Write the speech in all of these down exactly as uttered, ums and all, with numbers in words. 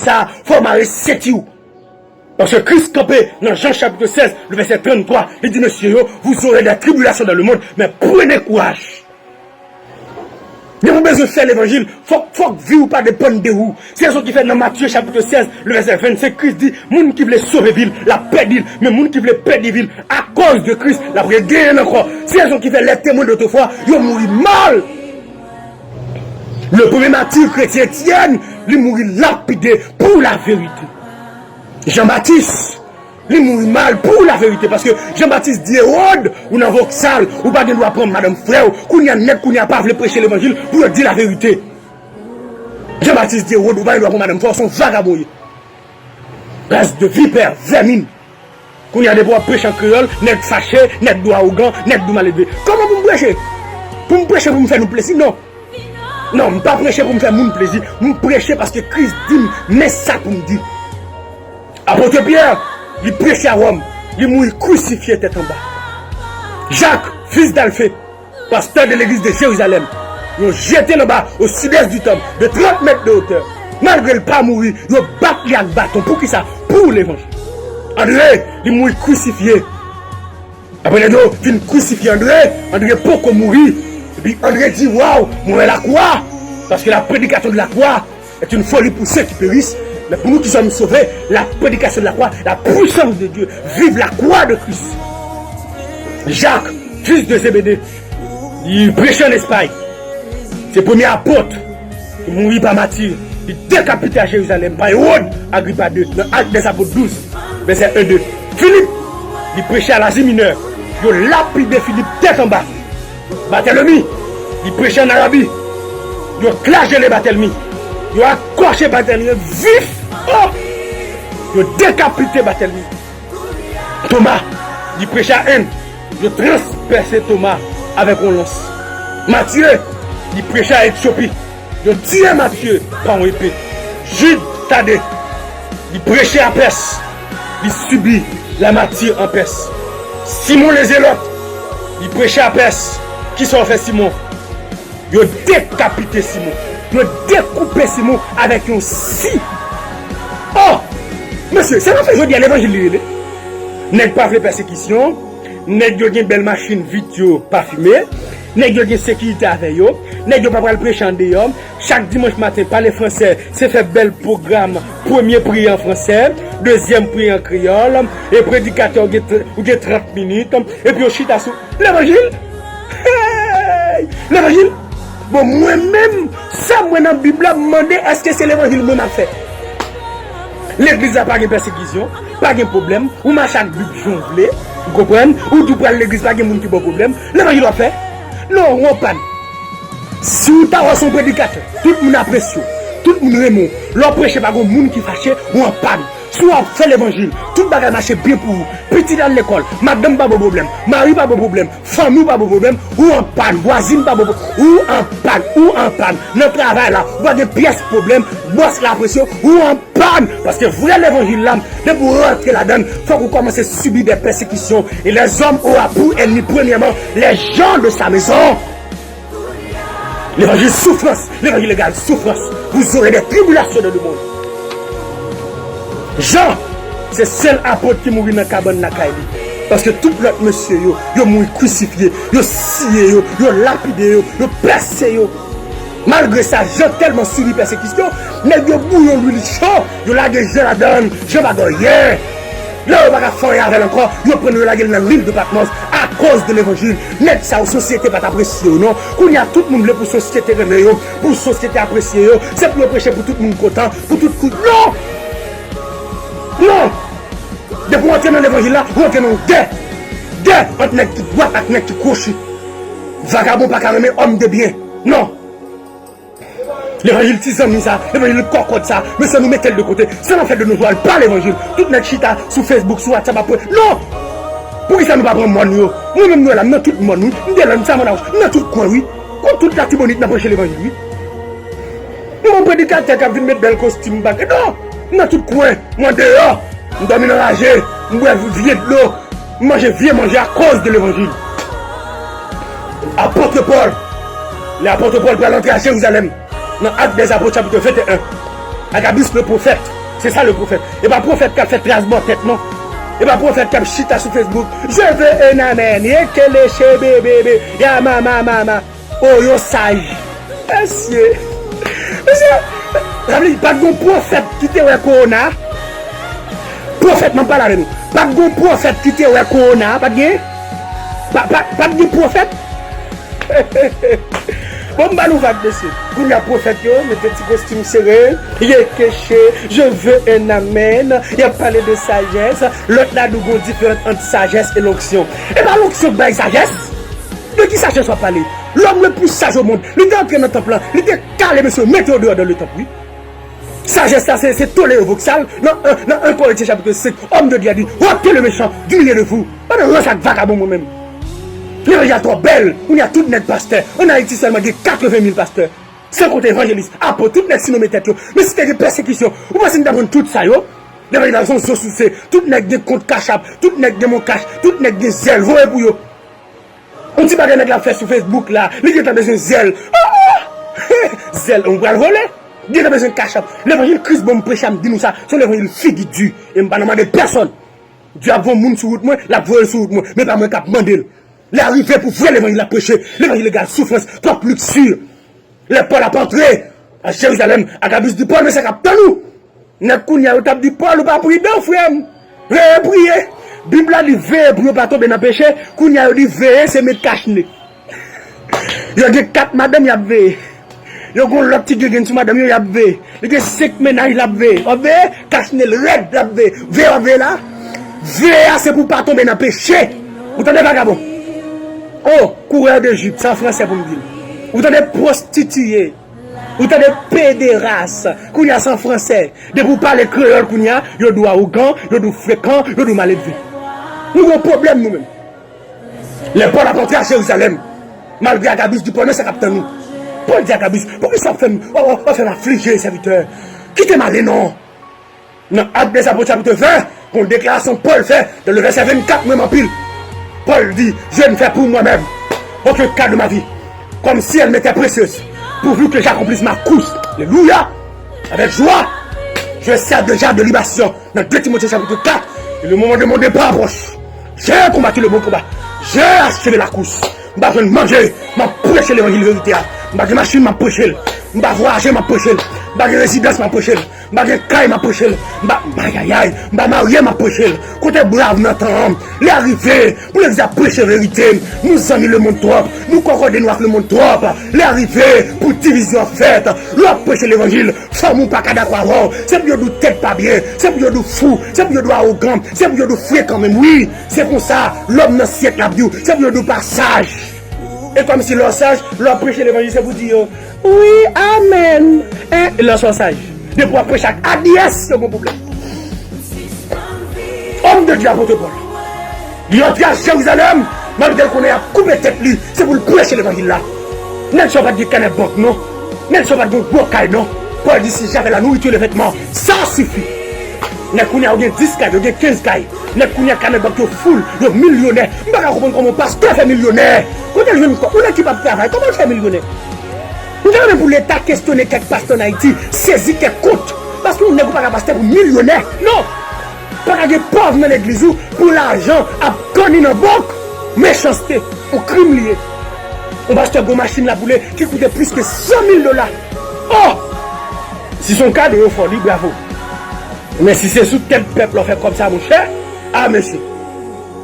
Sa, fò w mare senti w. Paske Kris kanpe nan Jan chapit sèz, le vèsè tranntwa, li di, mesye yo, vous aurez des tribulations dans le monde, mais prenez courage. Depi w bezwen fè levanjil, fòk, fòk vi w pa depann de ou. Se rezon ki fè nan Matye chapit sèz, le vèsè vennsenk, Kris di, moun ki vle sove vi l, l ap pèdi l, men moun ki vle pèdi vi l akoz de Kris, l ap regenyen l ankò. Se rezon ki fè les témoins d'autrefois, yo mouri mal. Le premye mati kretyen Etyèn, li mouri lapide pou laverite. Jan Batis, li mouri mal pou laverite, paske Jan Batis di Ewòd, ou nan voksal, ou pa gen dwa pran madanm frè w, kounye a nèg, kounye a pa vle preche levanjil pou yo di laverite. Jan Batis di Ewòd, ou pa gen dwa pran madanm frè w, se yon vagabon w ye. Ras de vipè, vèmin. Kounye a depi w ap preche an kreyòl, nèg fache, nèg di w awogan, nèg di w maledve. Kòman pou m preche? Pou m preche pou m fè nou plezi? Non. Non, m pa preche pou m fè moun plezi. M preche paske Kris di m, men sa pou m di. Apot Pyè, li preche a Wòm, li mouri krisifye tèt anba. Jak, fis d'Alfe, pastè de legliz de Jerizalèm, yo jete l anba, o sidès di tanp, de trant mèt de otè. Malgre l pa mouri, yo bat li ak baton. Poukisa? Pou levanjil. Andre, li mouri krisifye. Apre nèg yo fin krisifye Andre, Andre poko mouri. Epi Andre di, waw, mwen wè lakwa. Paske la prédication de la croix est une folie pour ceux qui périssent, mais pour nous qui sommes sauvés, la prédication de la croix, la puissance de Dieu. Vive la croix de Christ. Jak, fis de Zebede, li preche ann Espay. Se premye apot ki mouri pa mati. Li dekapite a Jerizalèm pa Ewòd Agripa de nan Actes des Apôtres douz, vèsè en, de. Filip, li preche a Lazi Minè. Yo lapide Filip tèt anba. Batèlemi, li preche ann Arabi. Yo flajele Batèlemi. Yo akòche Batèlemi vif. Oh! Yo dekapite Batèlemi. Toma, li preche a Enn. Yo transpèse Toma avèk yon lans. Matye, li preche a Etyopi. Yo tiye Matye pa yon epe. Jid Tade, li preche a Pès. Li sibi lamati an Pès. Simon Lezelòt, li preche a Pès. Kisa yo fè Simon? Yo dekapite Simon. Yo dekoupe Simon avèk yon si. Oh! Mesye, se nan fè jodi a levanjil li rele. Nèg pa vle pèsekisyon. Nèg yo gen bèl machin vit yo pafime. Nèg yo gen sekirite avè yo. Nèg yo pa pral preche andeyò. Chak dimanch maten, pale fransè, se fè bèl pwogram. Premye priye an fransè, dezyèm priye an kreyòl. E predikatè, ou gen, ou gen trant minit. Epi yo chita sou levanjil. Hey! Levanjil. Bon, mwen menm, sa mwen nan Bib la, m mande, èske se levanjil mwen m ap fè? Legliz la pa gen pèsekisyon, pa gen pwoblèm. Ou mache ak Bib jan w vle, ou konprann? Ou di w pral legliz, pa gen moun ki ba w pwoblèm. Levanjil w ap fè? Non, ou an pàn. Si w ta wè se yon predikatè, tout moun apresye w, tout moun renmen w, lè w preche pa gen moun ki fache, ou an pàn. Si w ap fè levanjil, tout bagay mache byen pou ou, pitit al lekòl, madanm pa ba w pwoblèm, mari pa ba w pwoblèm, fanmi w pa ba w pwoblèm, ou an pàn, vwazin pa ba w pwoblèm, ou an pàn, ou an pàn. Nan travay la, ou pa gen pyès pwoblèm, bòs la apresye w, ou an pàn. Paske vrè levanjil la, depi w rantre ladan l, fòk ou kòmanse sibi de pèsekisyon. Et les hommes aura pour ennemi premièrement les gens de sa maison. Levanjil soufrans, levanjil egal soufrans. Vous aurez des tribulations dans le monde. Jan, se sèl apot ki mouri nan kabann lakay li. Paske tout lòt mesye yo, yo mouri krisifye, yo siye yo, yo lapide yo, yo pèse yo. Malgre sa, Jan tèlman sibi pèsekisyon, nèg yo bouyi lwil cho, yo lage Jan ladan l, Jan pa gen anyen. Lè yo pa ka fè anyen avè l ankò, yo pran l, yo lage l nan lil de Patmòs akoz de levanjil. Nèg sa yo, sosyete pa t apresye yo non. Kounye a, tout moun vle pou sosyete renmen yo, pou sosyete apresye yo. Se pou yo preche pou tout moun kontan, pou tout kout. Non! Non! Depi w antre nan levanjil la, ou antre nan yon gè. Gè ant nèg ki dwat ak nèg ki kwochi. Vagabon pa ka renmen òm de byen. Non! Levanjil ti zanmi sa, levanjil kòkòt sa, mesye nou mete l de kote. Sa n ap fè de nos jours, l pa levanjil. Tout nèg chita sou Facebook, sou WhatsApp ap pre. Non! Poukisa nou pa pran mòn yo? Mwen menm nou wè la, m nan tout mòn wi. M de lòn sa mòn a wouch, m nan tout kwen wi. Kon tout Latibonit n ap preche levanjil wi. M gon predikatè k ap vin met bèl kostim bag. Non! M nan tout kwen, m andeyò. M dòmi nan raje, m bwè vye dlo. M manje vye manje akoz de levanjil. Apot Pòl, lè apot Pòl pral antre a Jerizalèm, nan Actes des Apôtres, chapitre vingt et un, Agabus le pwofèt. Se sa le pwofèt. E pa pwofèt k ap fè tras bò tèt non. E pa pwofèt k ap chita sou Facebook. Je veux un amen. Ye keleche bebebe. Ya mama mama. Oh, yo saj. Mesye. Mesye. Sa vle di, pa t gon pwofèt ki te wè kowona. Pwofèt, m ap pale avè nou. Pa t gon pwofèt ki te wè kowona. Pa t gen. Pa, pa, pa t gen pwofèt. Bon, m ba nou vag, mesye. Kounye a pwofèt yo mete ti kostim sere, ye keche, je veux un amen, y ap pale de sajès. Lòt la nou gon diferans ant sajès e lonksyon. E pa lonksyon k bay sajès. De ki sajès w ap pale? Lòm le pli saj o mond, li te antre nan tanp lan, li te kale mesye, mete yo deyò dan le tanp, wi. Sajès la, se, se tolere voksal. Nan, nan, nan un Korentyen chapit senk, homme de Dieu a dit, ôtez le méchant du milieu de vous. Pandan rans ak vagabon mwen menm. Levanjil la twò bèl. Kounye a tout nèg pastè. Ann Ayiti sèlman gen katreven mil pastè. San konte evanjelis, apot, tout nèg sinonmen tèt yo. Men si te gen pèsekisyon, ou panse n t ap jwenn tout sa yo? Levanjil la se yon zo souse. Tout nèg gen kont Cash App, tout nèg gen Moncash, tout nèg gen zèl voye pou yo. Yon ti bagay nèg la fè sou Facebook la, li gentan bezwen zèl. Ah! Zèl, ou pral vole. Gentan bezwen Cash App. Levanjil Kris ban m preche a, m di nou sa, se yon levanjil figi di. E m pa nan mande pèsonn. Dye ap voye yon moun sou wout mwen, l ap voye l sou wout mwen. Men pa mwen k ap mande l. Lè a rive pou vrè levanjil la preche. Levanjil egal soufrans, twòp liksti. Lè Pòl ap antre a Jerizalèm, Agabis di Pòl, men sa k ap tann ou. Nèg kounye a yo t ap di Pòl, ou pa pridan, frè m. Veye priye. Bib la di veye pou yo pa tonbe nan peche. Kounye a yo di veye se met kachne. Yo gen kat madanm y ap veye. Yo gen lòt ti gengeng sou madanm yo y ap veye. Li gen senk mennaj l ap veye. W ap veye? Kachne l rèd l ap veye. Veye w ap veye la? Veye a se pou w pa tonbe nan peche. Ou tande vagabon? Oh, coureur de jupe, se an fransè pou m di l. Ou tande pwostitiye. Ou tande pederas. Kounye a se an fransè. Depi w pale kreyòl kounye a, yo di w awogan, yo di w frekan, yo di w maledve. Nou gen yon pwoblèm nou menm. Lè Pòl ap antre a Jerizalèm, malgre Agabis di Pòl, men sa k ap tann ou. Pòl di Agabis, poukisa w ap fè m, w, w, w ap fè m aflije, sèvitè? Kite m ale non. Nan Actes des Apôtres chapit ven, gon deklarasyon Pòl fè nan le vèsè vennkat, m renmen anpil. Pòl di, je ne fais pour moi-même aucun cas de ma vie, comme si elle m'était précieuse, pourvu que j'accomplisse ma course. Alelouya! Avec joie, je sers déjà de libation. Nan de Timote chapit kat, et le moment de mon départ approche. J'ai combattu le bon combat. J'ai achevé la course. M pa jwenn manje, m ap preche levanjil verite a. M pa gen machin, m ap preche l. M pa vwayaje, m ap preche l. M pa gen rezidans, m ap preche l. M pa gen kay, m ap preche l. M pa, ayayay, m pa marye, m ap preche l. Kote brav nan tan an? Lè a rive pou legliz la preche verite. Nou zanmi lemonn twòp. Nou kòkòde nou ak lemonn twòp. Lè a rive pou divizyon fèt. Lè w ap preche levanjil, fanmi w pa ka dakò avè w. Se pou yo di w tèt pa byen. Se pou yo di w fou. Se pou yo di w awogan. Se pou yo di w frekan menm. Wi, se konsa lòm nan syèk la ap di w. Se pou yo di w pa saj. E kòmsi lè w saj, lè w ap preche levanjil, se pou di yo, wi, amèn. E lè w saj, depi w ap preche ak adyès, yo gon pwoblèm. Homme de Dieu, apôtre Paul. Li antre a Jerizalèm, malgre l konnen y ap koupe tèt li, se pou l preche levanjil la. Nèg sa yo pa t gen kanè bank non. Nèg sa yo pa t gen gwo kay non. Pòl di, si j'avais la nourriture, les vêtements, ça suffit. Nèg kounye a yo gen dis kay, yo gen kenz kay. Nèg kounye a kanè bank yo full, yo milyonè. M pa ka konprann kòman yon pastè fè milyonè. Kote l jwenn kòb? Yon nèg ki p ap travay, kòman l fè milyonè? M ta renmen pou Leta kesyone kèk pastè ann Ayiti, sezi kèk kont. Paske yon nèg ou pa ka pastè pou milyonè. Non! Pa ka gen pòv nan legliz ou pou lajan ap kanni nan bank. Mechanste, yon krim li ye. Yon pastè gon machin l ap woule ki koute plis ke san mil dola. Oh! Si se yon kado yo fè w li, bravo. Men si se sou tèt pèp la w fè kòb sa, monchè, a mesye.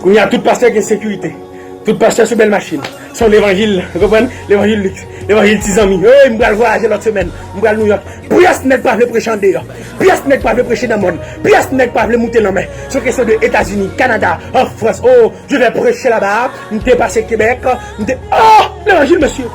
Kounye a tout pastè gen sekirite. Tout pastè sou bèl machin. Se yon levanjil, ou konprann? Levanjil liks. Levanjil ti zanmi. Hey, m pral vwayaje lòt semèn. M pral Nouyòk. Pyès nèg pa vle preche andeyò. Pyès nèg pa vle preche nan mòn. Pyès nèg pa vle moute lanmè. Se yon kesyon de Etazini, Kanada, an Frans. Oh, je vais prêcher là-bas. M te pase Kebèk. M te, oh, levanjil, mesye.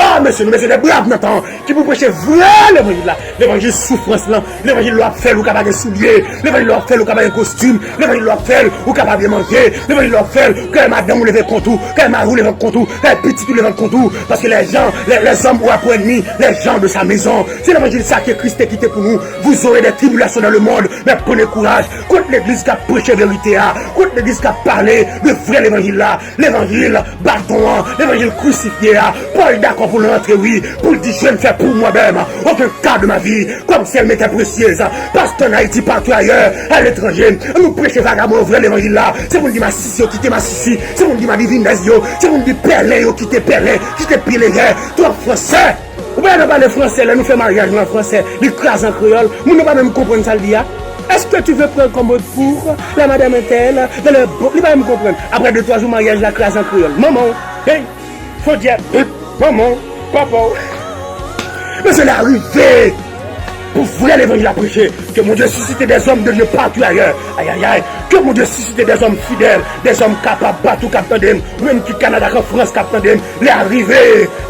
Ah, mesye, nou bezwen de brav nan tan an ki pou preche vrè levanjil la. Levanjil soufrans lan. Levanjil lè w ap fè l, ou ka pa gen soulye. Levanjil lè w ap fè l, ou ka pa gen kostim. Levanjil lè w ap fè l, ou ka pa byen manje. Levanjil lè w ap fè l, kè madanm ou leve kont ou, kè mari ou leve kont ou, kè pitit ou leve kont ou. Paske les gens, les, les hommes aura pour ennemi les gens de sa maison. Se levanjil sa ke Kris te kite pou nou. Vous aurez des tribulations dans le monde, mais prenez courage. Kot legliz k ap preche verite a? Kot legliz k ap pale de vrè levanjil la? Levanjil baton an, levanjil krisifye a. Pòl dakò pou Rantre wi, pou l di je ne fais pour moi-même aucun cas de ma vie, comme si elle m'était précieuse. Pastor en Haïti, partout ailleurs, à l'étranger, nou preche vagabon vrè levanjil la. Se pou n di masisi yo kite masisi, se pou n di madivinèz yo, se pou n di pèlen yo kite pèlen, kite pye lejè. Twòp fransè. Ou pa nan pale fransè, lè nou fè maryaj nou an fransè, li kraze an kreyòl, moun nan pa menm konprann sa l di a. Est-ce que tu veux prendre comme pour la madame Intel dans le bo-, li pa menm konprann. Apre de twa jou maryaj la kraze an kreyòl. Manman w, hey, fo dyab, manman w, papa w. Mesye, lè a rive pou vrè levanjil la preche. Que mon Dieu suscite des hommes de Dieu partout ailleurs. Ayayay. Que mon Dieu suscite des hommes fidèles, des hommes capables, partout k ap tande m. Ou menm ki Kanada, k an Frans, k ap tande m. Lè a rive.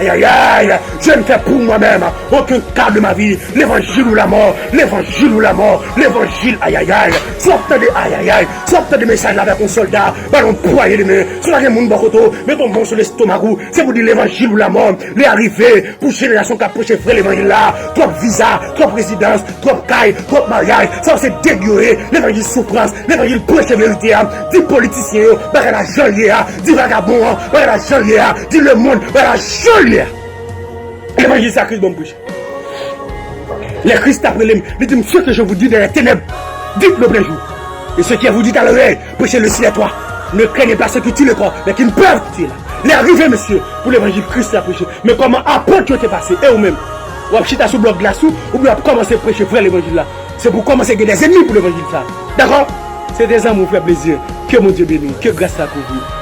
Ayayay. Je ne fais pour moi-même aucun cas de ma vie. Levanjil ou lamò. Levanjil ou lamò. Levanjil, ayayay. Si w ap tande, ayayay. Si w ap tande mesaj la avèk yon sòlda, ba l yon pwaye de men. Si w pa gen moun bò kote w, met yon men sou lestomak ou. Se pou di levanjil ou lamò. Lè a rive pou jenerasyon k ap preche vrè levanjil la. Twòp viza, twòp rezidans, twòp kay, twòp maryaj. Sa yo se deg yo ye. Levanjil soufrans, levanjil preche verite a. Di politisyen yo bagay la jan l ye a. Di vagabon an bagay la jan l ye a. Di lemonn bagay la jan l ye a. Levanjil sa Kris ban m preche. Lè Kris t ap rele m, li di m, ce que je vous dis dans les ténèbres, dites-le au plein jour. Et ce que je vous dis dans l'oreille, prêchez-le sur les toits. Ne craignez pas ceux qui tuent le corps, mais qui ne peuvent tuer l'âme. Lè a rive, mesye, pou levanjil Kris la preche. Men kòman apot yo te pase, e ou menm? W ap chita sou blòk glas ou, oubyen w ap kòmanse preche vrè levanjil la? Se pou kòmanse gen dèzennmi pou levanjil sa. Dakò? Se te zanmi w, frè Plezi. Ke Bondye beni w. Ke gras la kouvri w.